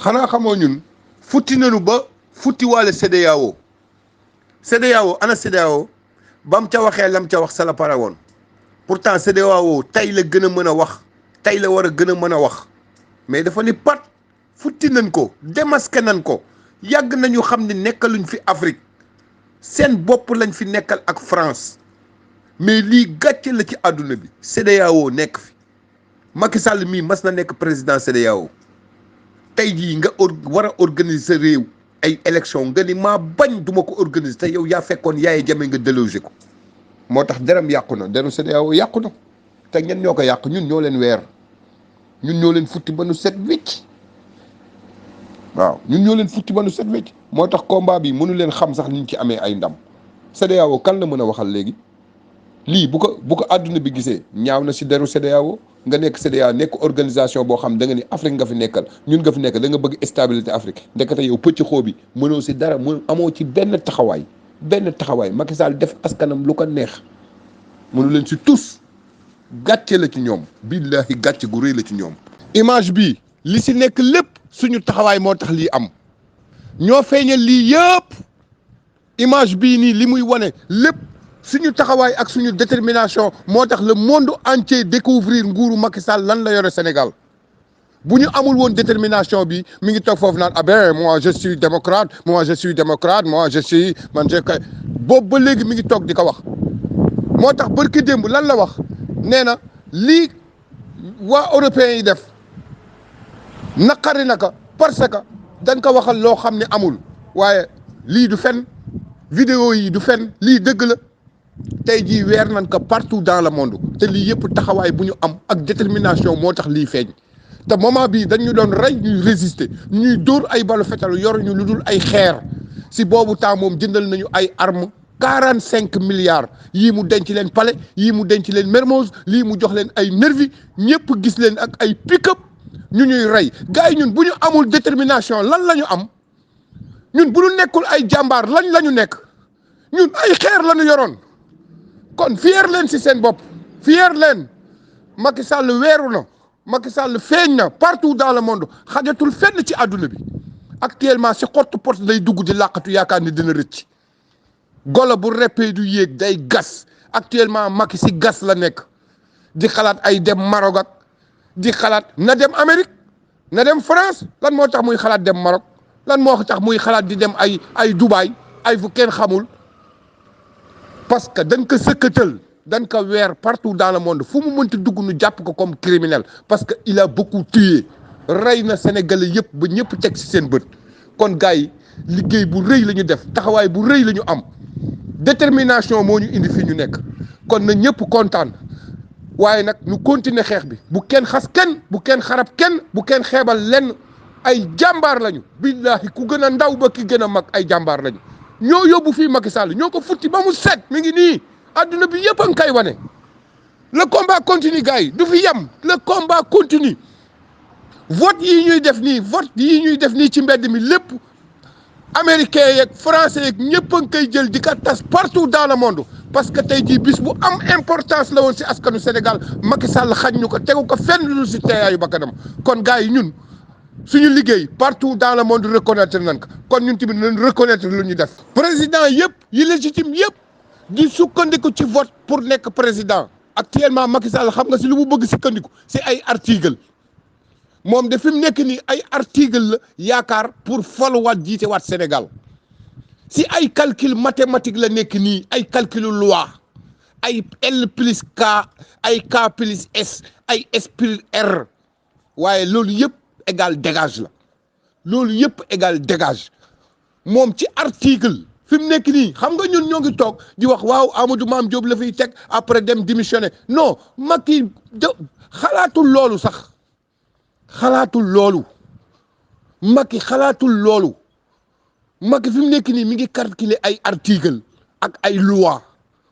xanaa xamoo ñun futti nañu ba futti waale CEDEAO ana CEDEAO ba mu ca waxee lam ca wax sa la pare woon pourtant CEDEAO tey la gën a mën a wax tey la war a gën a mën a wax mais dafa ni pat futti nañ ko démasqué nañ ko yàgg nañu xam ne nekkaluñ fi Afrique seen bopp lañ fi nekkal ak France mais lii gàcce la ci àdduna bi CEDEAO nekk fi Macky Sall mii mas na nekk président CEDEAO tey jii nga war a organiser réew ay élection nga ni maa bañ duma ko organiser te yow yaa fekkoon Yaya Jammeh nga délogé ko moo tax deram yàqu na deru CEDEAO yàqu na te ñen ñoo ko yàq ñun ñoo leen weer ñun ñoo leen futti ba nu set wecc waaw ñun ñoo leen futti ba nu set wecc moo tax combat bi mënu leen xam sax niñ ci amee ay ndam CEDEAO kan la mën a waxal léegi lii bu ko àdduna bi gisee ñaaw na si deru CEDEAO nga nekk CEDEAO nekk organisation boo xam da nga ni Afrique nga fi nekkal ñun nga fi nekkal da nga bëgg stabilité Afrique ndekete yow pëcc xoo bi mënoo si dara amoo ci benn taxawaay Macky Sall def askanam lu ko neex mënu leen si tous gàcce la ci ñoom billahi gàcce gu rëy la ci ñoom. image bi li si nekk lépp suñu taxawaay moo tax lii am ñoo feeñal lii yëpp image bii nii li muy wane lépp suñu taxawaay ak suñu détermination moo tax le monde entier découvrir nguuru Macky Sall lan la yore Sénégal bu ñu amul woon détermination bi mi ngi toog foofu naan ah ben moi je suis démocrate moi je suis man je boobu ba léegi mi ngi toog di ko wax moo tax barki démb lan la wax nee na lii waa européens yi def naqari na ko parce que dañ ko waxal loo xam ne amul waaye lii du fen vidéo yi du fen lii dëgg la tey jii weer nañ ko partout dans le monde te lii yëpp taxawaay bu ñu am ak détermination moo tax lii feeñ te moment bii dañu doon rey ñuy résister ñuy dóor ay balu fetal yoruñu lu dul ay xeer si boobu temps moom jëndal nañu ay armes 45 milliards yii mu denc leen Palais yii mu denc leen Mermoz lii mu jox leen ay nervi ñëpp gis leen ak ay pick-up ñu ñuy rey gars yi ñun bu ñu amul détermination lan la ñu am ñun bu ñu nekkul ay jàmbaar lañ la ñu nekk ñun ay xeer la ñu yoroon kon fier leen si seen bopp fier leen Macky Sall weeru na Macky Sall feeñ na partout dans le monde xajatul fenn ci àdduna bi actuellement si xottu porte day dugg di làqatu yaakaar ni dina rëcc golo bu reppee du yéeg day gas actuellement Macky si gas la nekk di xalaat ay dem Maroc ak di xalaat na dem Amérique na dem France lan moo tax muy xalaat dem Maroc lan moo tax muy xalaat di dem ay Dubaï ay fu kenn xamul parce que dañ ko sëkkatal dañ ko weer partout dans le monde fu mu mënti dugg nu jàpp ko comme criminel parce que il a beaucoup tué rey na Sénégalais yëpp ba ñëpp teg ci seen bët kon gars yi liggéey bu rëy la ñu def taxawaay bu rëy la ñu am détermination moo ñu indi fii ñu nekk kon na ñëpp kontaan waaye nag ñu continuer xeex bi bu kenn xas kenn bu kenn xarab kenn bu kenn xeebal lenn ay jàmbaar lañu billahi ku gën a ndaw ba ki gën a mag ay jàmbaar lañu ñoo yóbbu fii Macky Sall ñoo ko futti ba mu set mi ngi nii adduna bi yëpp a ngi koy wane le combat continue gars yi du fi yem le combat continue vote yi ñuy def nii ci mbedd mi lépp américains yeeg français yeeg ñëpp a ngi koy jël di ko tas partout dans le monde parce que tey jii bis bu am importance la woon si askanu Sénégal Macky Sall xañ ñu ko tegu ko fenn lu si teeyaayu bakkanam kon gars yi ñun suñu liggéey partout dans le monde reconnaître nañ ko kon ñun tamit nañ reconnaître lu ñu def. président yëpp yi légitime yëpp di sukkandiku ci vote pour nekk président actuellement Macky Sall xam nga si lu mu bëgg sukkandiku si ay article moom de fi mu nekk nii ay article la yaakaar pour faluwaat jiite waat Sénégal si ay calcul mathématique la nekk nii ay calcul loi ay L plus K ay K plus S ay S plus R waaye loolu yëpp égal dégage la loolu yëpp égal dégage moom ci article fi mu nekk nii xam nga ñun ñoo ngi toog di wax waaw Amadou Mame Diop la fiy teg après dem démissionner non Macky xalaatul loolu sax xalaatul loolu Macky xalaatul loolu Macky fi mu nekk nii mi ngi calculer ay article ak ay loi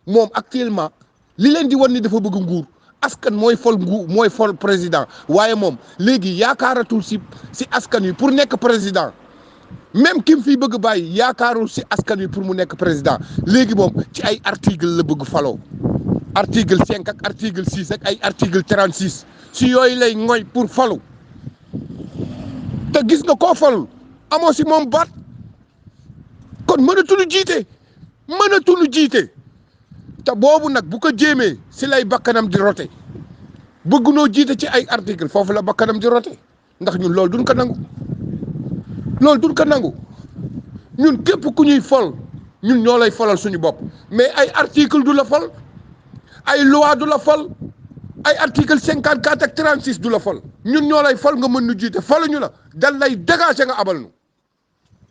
moom actuellement li leen di wan ni dafa bëgg nguur askan mooy fol président waaye moom léegi yaakaaratul si askan wi pour nekk président même ki mu fiy bëgg bàyyi yaakaarul si askan wi pour mu nekk président léegi moom ci ay article la bëgg faloo article 5 ak article 6 ak ay article 36 si yooyu lay ngoy pour falu te gis nga koo fal amoo si moom baat kon mënatuñu jiite te boobu nag bu ko jéemee si lay bakkanam di rote bëgg noo jiite ci ay article foofu la bakkanam di rote ndax ñun loolu duñ ko nangu ñun képp ku ñuy fol ñun ñoo lay folal suñu bopp mais ay article du la fol ay loi du la fol ay article 54 ak 36 du la fol ñun ñoo lay fol nga mën nu jiite foluñu la dal lay dégager nga abal nu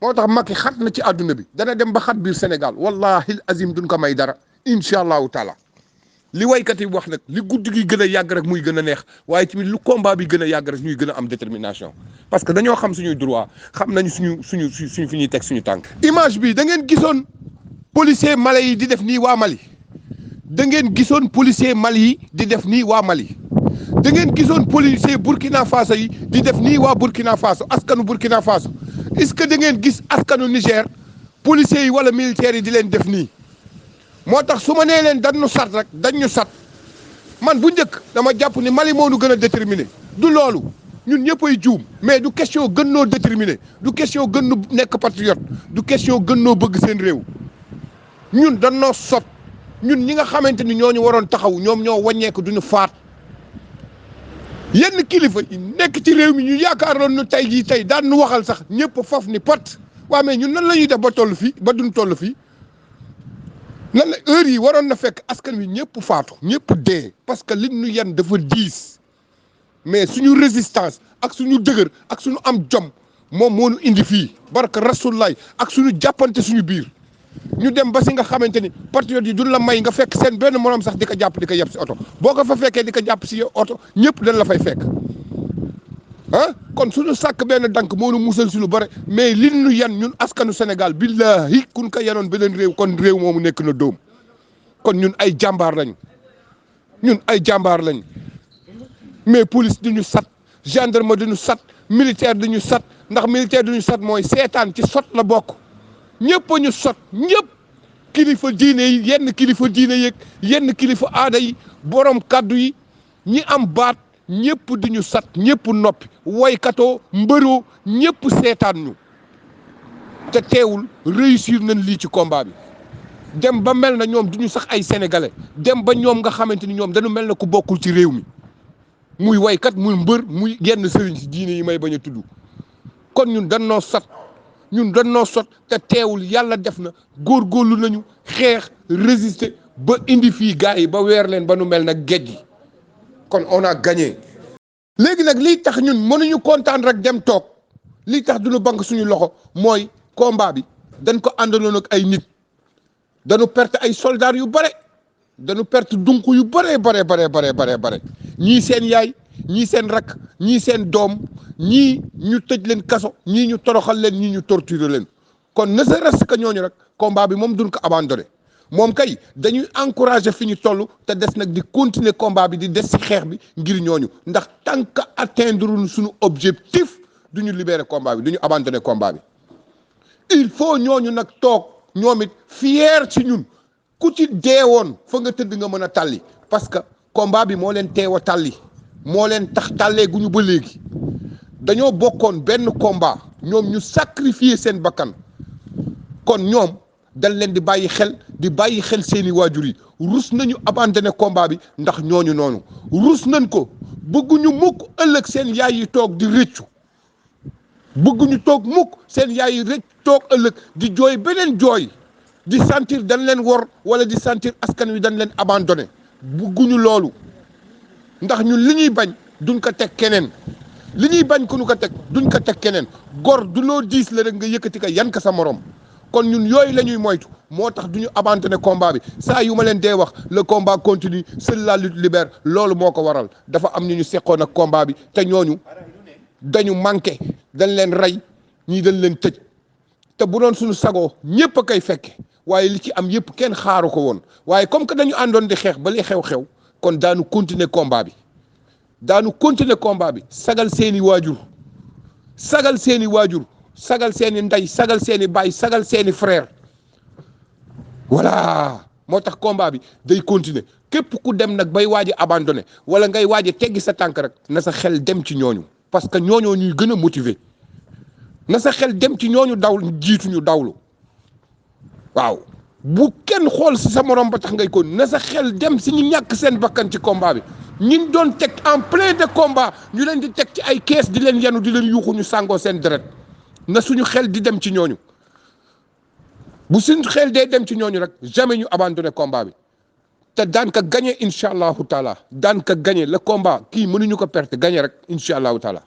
moo tax Macky xat na ci àdduna bi dana dem ba xat biir Sénégal wallahi azim duñ ko may dara incha allahu taala li waykat yi wax nag li guddi gi gën a yàgg rek muy gën a neex waaye tamit lu combat bi gën a yàgg rek ñuy gën a am détermination parce que dañoo xam suñuy droit xam nañu suñu fi ñuy teg suñu tànk. image bi da ngeen gisoon policier Mali yi di def nii waa Mali da ngeen gisoon policier Mali yi di def nii waa Mali da ngeen gisoon policier Burkina Faso yi di def nii waa Burkina Faso askanu Burkina Faso est-ce que da ngeen gis askanu Niger policiers yi wala militaires yi di leen def nii. moo tax su ma nee leen dañu sat rek dañu sat man bu njëkk dama jàpp ni Mali moo nu gën a déterminé du loolu ñun ñëppay juum mais du question gën noo déterminé du question gën nu nekk patriote du question gën noo bëgg seen réew ñun dañoo sot ñun ñi nga xamante ni ñooñu waroon taxaw ñoom ñoo wàññeeku duñu faat yenn kilifa yi nekk ci réew mi ñu yaakaaroon nu tey jii tey daan nu waxal sax ñëpp foofu ni pot waa mais ñun nan la ñuy def ba toll fii ba duñ toll fii. lan la heure yi waroon na fekk askan wi ñëpp faatu ñëpp dee parce que li ñu yan dafa diis mais suñu résistance ak suñu dëgër ak suñu am jom moom moo ñu indi fii barka rasulaay ak suñu jàppante suñu biir ñu dem ba si nga xamante ni patriote yi duñ la may nga fekk seen benn morom sax di ko jàpp di ko yeb si oto boo ko fa fekkee di ko jàpp si oto ñëpp dañ la fay fekk ah kon suñu sàkk benn dank moo ñu musal si lu bare mais li ñu yan ñun askanu Sénégal billahi kun ko yanoon beneen réew kon réew moomu nekk na dóom kon ñun ay jàmbaar lañ mais police duñu sat gendarme duñu sat militaire duñu sat ndax militaire duñu sat mooy seetaan ci sot la bokk ñëpp a ñu sot ñëpp kilifa diine yi yenn kilifa diine yeeg yenn kilifa aada yi borom kaddu yi ñi am baat ñëpp di ñu sat ñëpp noppi woykatoo mbëroo ñëpp seetaan ñu te teewul réussir nañ lii ci combat bi dem ba mel na ñoom duñu sax ay sénégalais dem ba ñoom nga xamante ni ñoom dañu mel na ku bokkul ci réew mi muy waykat muy mbër muy yenn sëriñ si diine yi may bañ a tudd kon ñun dañoo sot te teewul yàlla def na góorgóorlu nañu xeex résister ba indi fii gars yi ba weer leen ba nu mel nag géej gi kon on a gagné. léegi nag liy tax ñun mënuñu kontaan rek dem toog liy tax duñu bank suñu loxo mooy combat bi dañ ko àndaloon ak ay nit dañu perte ay soldats yu bare dañu perte dunk yu bare ñii seen yaay ñii seen rakk ñii seen doom ñii ñu tëj leen kaso ñii ñu toroxal leen ñii ñu torturer leen kon ne serait-ce que ñooñu rek combat bi moom duñ ko abandonné moom kay dañuy encourager fi ñu toll te des nag di continuer combat bi di des ci xeex bi ngir ñooñu ndax tant que atteindre suñu objectif duñu libérer combat bi duñu abandonner combat bi il faut ñooñu nag toog ñoom it fier ci ñun ku ci deewoon fa nga tëdd nga mën a tàlli parce que combat bi moo leen teew a tàlli moo leen tax tàllee gu ñu ba léegi dañoo bokkoon benn combat ñoom ñu sacrifier seen bakkan kon ñoom dañ leen di bàyyi xel seeni waajur yi rus nañu abandonné combat bi ndax ñooñu noonu rus nañ ko bëgguñu mukk ëllëg seen yaay yi toog di rëccu bëgguñu toog mukk seen yaay yi rëcc toog ëllëg di jooy beneen jooy di sentir dañ leen wor wala di sentir askan wi dañ leen abandonné bëgguñu loolu ndax ñun li ñuy bañ duñ ko teg keneen li ñuy bañ ku ñu ko teg duñ ko teg keneen gor du loo diis la rek nga yëkkati ko yan ka sa morom kon ñun yooyu la ñuy moytu moo tax du ñu abandonné combat bi saa yu ma leen dee wax le combat continue seule la lutte libère loolu moo ko waral dafa am ñu seqoon ak combat bi te ñooñu dañu manqué dañ leen rey ñii dañ leen tëj te bu doon suñu sagoo ñëpp a koy fekke waaye li ci am yëpp kenn xaaru ko woon waaye comme que dañu àndoon di xeex ba li xew-xew kon daanu continuer combat bi sagal seeni waajur sagal seeni ndey sagal seeni baay sagal seeni frère voilà moo tax combat bi day continuer képp ku dem nag bay waaj a abandonné wala ngay waaj a teggi sa tànk rek na sa xel dem ci ñooñu parce que ñooñoo ñuy gën a motiver na sa xel dem ci ñooñu daw jiitu ñu dawlu waaw bu kenn xool si sa morom ba tax ngay ko na sa xel dem si ñu ñàkk seen bakkan ci combat bi ñin doon teg en plein de combat ñu leen di teg ci ay kees di leen yanu di leen yuuxu ñu sàngoo seen deret na suñu xel di dem ci ñooñu bu suñu xel dee dem ci ñooñu rek jamais ñu abandonné combat bi te daan ka gagné incha allahu taala daan ka gagné le combat kii mënuñu ko perte gagné rek incha allahu taala